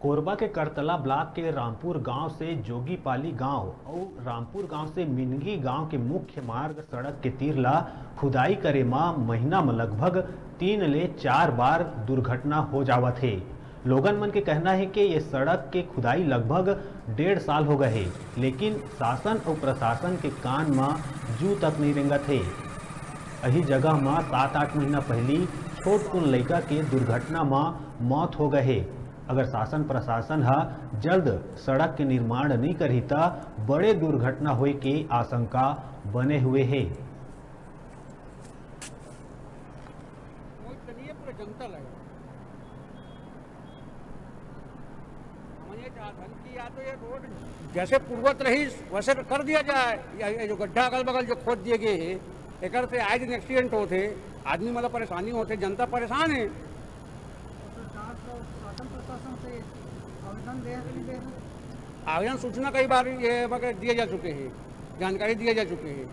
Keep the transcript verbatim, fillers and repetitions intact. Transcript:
कोरबा के करतला ब्लॉक के रामपुर गांव से जोगीपाली गांव अउ रामपुर गांव से मिनगी गांव के मुख्य मार्ग सड़क के तीर ला खुदाई करे म महीना म लगभग तीन ले चार बार दुर्घटना हो जावत हे। लोगन मन के कहना हे कि ये सड़क के खुदाई लगभग डेढ़ साल हो गए हे, लेकिन शासन अउ प्रशासन के कान म जू तक नइ रेंगत हे। अही जगह म सात आठ महीना पहिली छोटकुन लइका के दुर्घटना म मौत हो गए हे। अगर शासन प्रशासन ह जल्द सड़क के निर्माण नइ करही, त बड़े दुर्घटना होए के आशंका बने हुए हे। कोई तो नहीं है, पूरा जंगल है। हम ये चाहत हन कि या तो ये रोड जैसे पूर्वत रही, वैसे कर दिया जाए। या ये जो गड्ढा अगल बगल जो खोद दिए गए हैं, एकर से आए दिन एक्सीडेंट होते, आदमी मतलब परेशानी होते, जनता परेशान है। सरकार को, शासन प्रशासन से आवेदन दे हैं कि नहीं दे हैं? आवेदन सूचना कई बार ये मतलब दिए जा चुके हैं, जानकारी दिए जा चुके हैं।